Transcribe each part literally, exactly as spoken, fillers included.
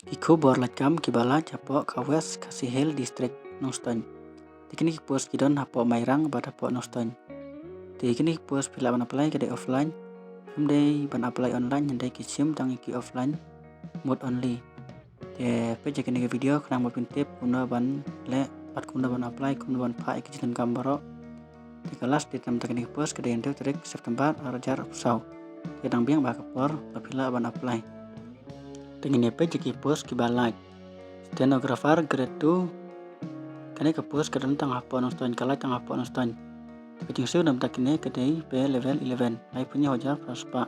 Ki khubor lait kam kiba lait hapoh ka West Khasi Hills District, Nongstoiñ. Te kine ki post ki don hapoh Mairang bad hapoh Nongstoiñ. Te kine ki post phi lah ban apply ka dei offline. Ym dei ban apply online, hynrei ki shim tang ïa ki offline mode only. Te peit ïa kine ki video khnang ba phin tip kumno ban leh bad kumno ban apply, kumno ban phah ïa ki jingdonkam baroh. Te ka last date namar kine ki post ka dei hynriew tarik September ar hajar arphew saw. Te dang biang bha ka por ba phi lah ban apply. Te ngin ïa peit ïa ki post kiba lait. Stenographer grade two. Kane ka post ka don tang hapoh Nongstoiñ, ka lait tang hapoh Nongstoiñ. Ka jingsiew namar kine ka dei pay level eleven, laiphew hynñiew hajar phra spah.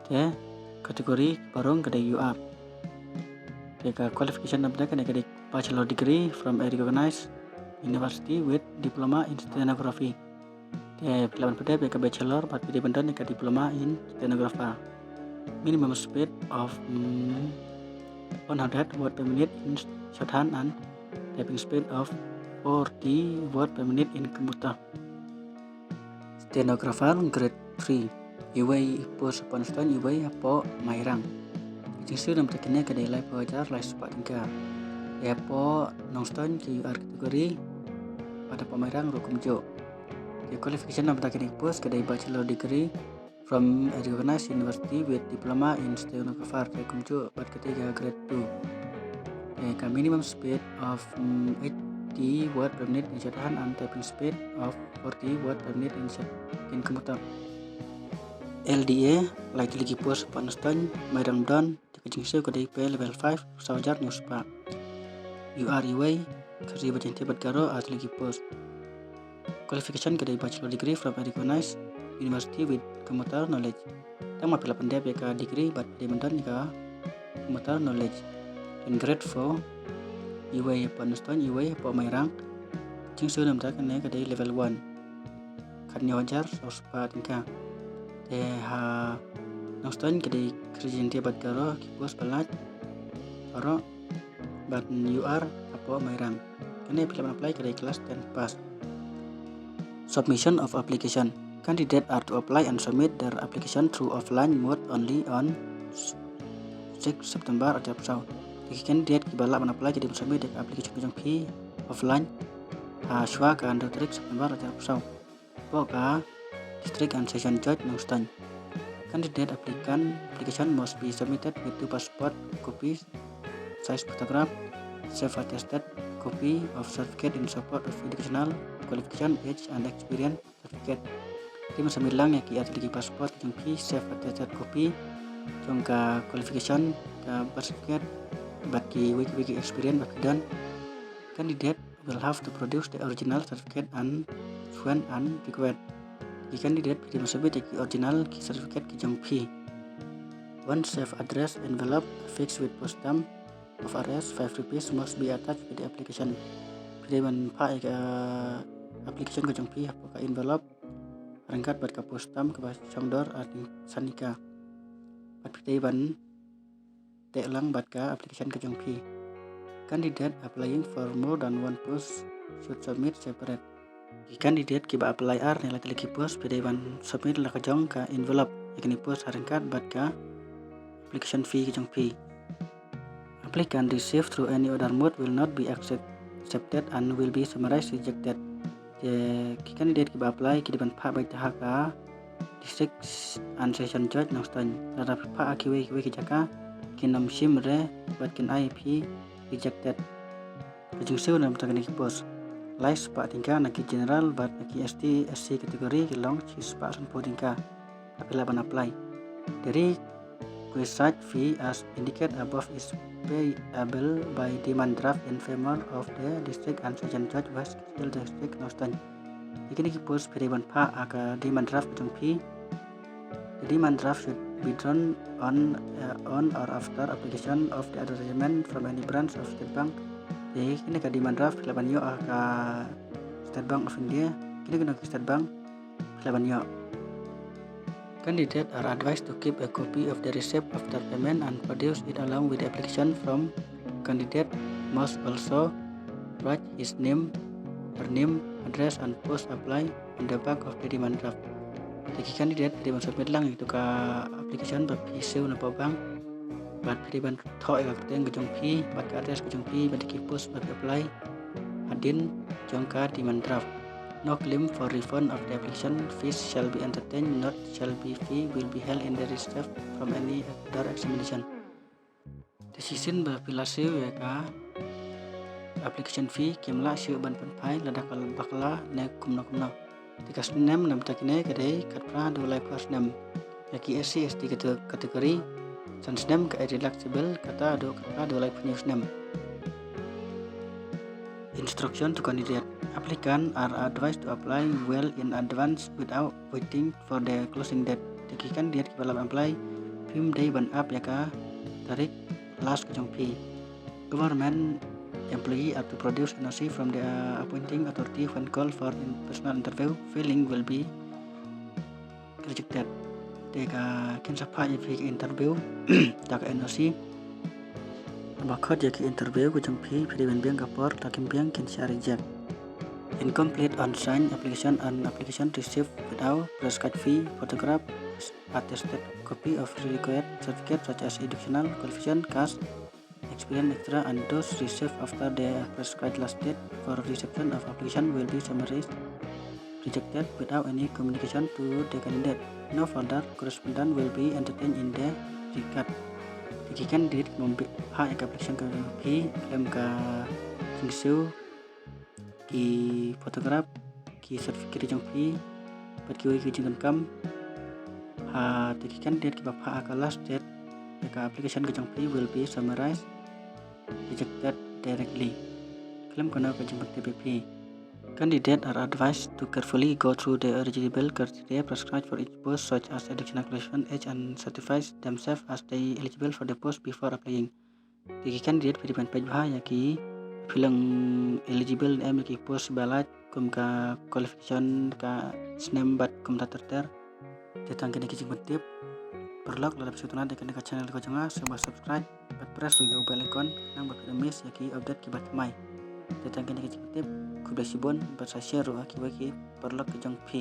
Te category ba rung ka dei U R. Te ka qualification namar kane ka dei bachelor degree from a recognized university with diploma in stenography. Te phi lah ban pyndep ïa ka bachelor bad phi dei ban don ïa ka diploma in stenographer. Minimum speed of, mm, one hundred word per minute in shorthand and typing speed of forty word per minute in computer. Stenographer grade three. Iwei i post hapoh Nongstoiñ, iwei hapoh Mairang. Ka jingsiew namar kine ka dei laiphew hajar lai spah tyngka. Ïa hapoh Nongstoiñ ka U R category bad hapoh Mairang ruh kumjuh. Ka qualification namar kine ki post ka dei bachelor degree from a recognized university with diploma in stenographer, te kumjuh bad kata ka grade two. Te ka minimum speed of, mm, eighty word per minute in shorthand and typing speed of forty word per minute in short-, in computer. L D A, lai tylli ki post hapoh Nongstoiñ, Mairang don, te ka jingsiew ka dei pay level five, saw hajar hynñiew spah. U R iwei, Khasi, Jaintia bad Garo, ar tylli ki post. Qualification ka dei bachelor degree from a recognized university with computer knowledge. Tang ma phi la pyndep ïa ka degree bad phi dei ban don ïa ka computer knowledge. Then grade four, iwei hapoh Nongstoiñ, iwei hapoh Mairang. Jingsiew namar kane ka dei level one. Khathynñiew hajar saw spah tyngka. Te ha Nongstoiñ ka dei Khasi, Jaintia bad Garo ki post ba lait baroh bad U R hapoh Mairang. Kane phi lah ban apply ka dei class ten pass. Submission of application. Candidate are to apply and submit their application through offline mode only on six September ar hajar arphew saw. Te ki candidate kiba lah ban apply ki dei ban submit ïa ka application ka jong phi offline ha shuwa ka hynriew tarik September ar hajar arphew saw. Hapoh ka District and Session Judge Nongstoiñ. Candidate applicant application must be submitted with two passport copies, size photograph, self attested copy of certificate in support of educational qualification, age and experience certificate. Te phi submit lang ïa ki ar tylli ki passport jong phi, self attested copy jong ka qualification, ka birth certificate bad kiwei kiwei ki experience ba phi don. Candidate will have to produce the original certificate and sworn and required. Ki candidate phi dei ban submit ïa ki original ki certificate ki jong phi. One self addressed envelope affixed with post stamp of R S five rupees must be attached with the application. Phi dei ban phah ïa ka application ka jong phi hapoh ka envelope ryngkat bad ka post stamp kaba shong dor ar san tyngka. Bad phi dei ban teh lang bad ka application ka jong phi. Candidate applying for more than one post should submit separate. Ki candidate kiba apply ar ne lai tylli ki post phi dei ban submit la ka jong ka envelope ïa kine post ha ryngkat bad ka application fee ka jong phi. Applicant received through any other mode will not be accept-, accepted and will be summarized rejected. Te ki candidate kiba apply ki dei ban phah beit ha ka District and Session Judge Nongstoiñ. Lada phi phah ha kiwei kiwei ki jaka kin ym shim re bad kin ai phi rejected. Ka jingsiew namar kine ki post. Lai spah tyngka na ki general bad na ki S T, S C category ki long shi spah sanphew tyngka. Phi lah ban apply. The requisite fee as indicated above is payable by demand draft in favor of the District and Session Judge, West Khasi Hills District, Nongstoiñ. Ïa kine ki post phi dei ban phah ha ka demand draft ka jong phi. The demand draft should be drawn on, uh, on or after application of the advertisement from any branch of State Bank. Ïa kine ka demand draft phi lah ban ïoh ha ka State Bank of India. Kino kino ki State Bank phi lah ban ïoh. Candidate are advised to keep a copy of the receipt after payment and produce it along with the application form. Candidate must also write his name, her name, address and post apply on the back of the demand draft. Te ki candidate phi dei ban submit lang ïa kito ka application ba phi siew na poh bank. Bad phi dei ban thoh ïa ka kyrteng ka jong phi bad ka address ka jong phi bad ki post ba phi apply hadien jong ka demand draft. No claim for refund of the application fees shall be entertained, not shall be fee will be held in the receipt from any other examination. Te shisien ba phi la siew ïa ka application fee kim lah shuh ban pynphai lada ka bakla ne kumno kumno. Te ka snem namar kine ka dei khatphra haduh laiphew snem. Ïa ki S C S T kate- category san snem, ka age relaxable kata haduh khatphra haduh laiphew snem. Instruction to candidate. Applicant are advised to apply well in advance without waiting for the closing date. Te ki candidate kiba la apply phim dei ban ap ïa ka tarik last ka jong phi. Government employee are to produce N O C from the uh, appointing authority when called for in personal interview. Failing will be rejected. Te ka kin sa phah ïa phi interview da ka N O C. Ba khot ïa ki interview ka jong phi, phi dei ban biang ka por, lada kim biang kin sa reject. Incomplete unsigned application and application received without prescribed fee, photograph, attested copy of required certificate such as educational qualification, caste, experience, et cetera, and those received after the prescribed last date for reception of application will be summarized rejected without any communication to the candidate. No further correspondence will be entertained in the regard. Te ki candidate kiba phah ïa ka application ka jong phi khlem ka jingsiew, ki photograph, ki certificate jong phi bad kiwei ki jingdonkam. Ha, te ki candidate kiba phah ha ka last date ïa ka application ka jong phi will be summarized rejected directly. Khlem kano ka jingpyntip ïa phi. Candidate are advised to carefully go through the eligible criteria prescribed for each post, such as educational qualification, age, and certifies themselves as they eligible for the post before applying. Te ki candidate phi dei ban peit bha ïa ki, phi long eligible ne em ïa ki post ba lait, kum ka qualification, ka snem bad kumta ter ter. Te tang kine ki jingpyntip. Paralok, lada phi sngewtynnat ïa kane ka channel ka jong nga, sngewbha subscribe bad press ïa u bell icon khnang ba phin ym miss ïa ki update kiba thymmai. Te tang kine ki jingpyntip, khublei shibun bad sa share ruh ha kiwei ki paralok ki jong phi.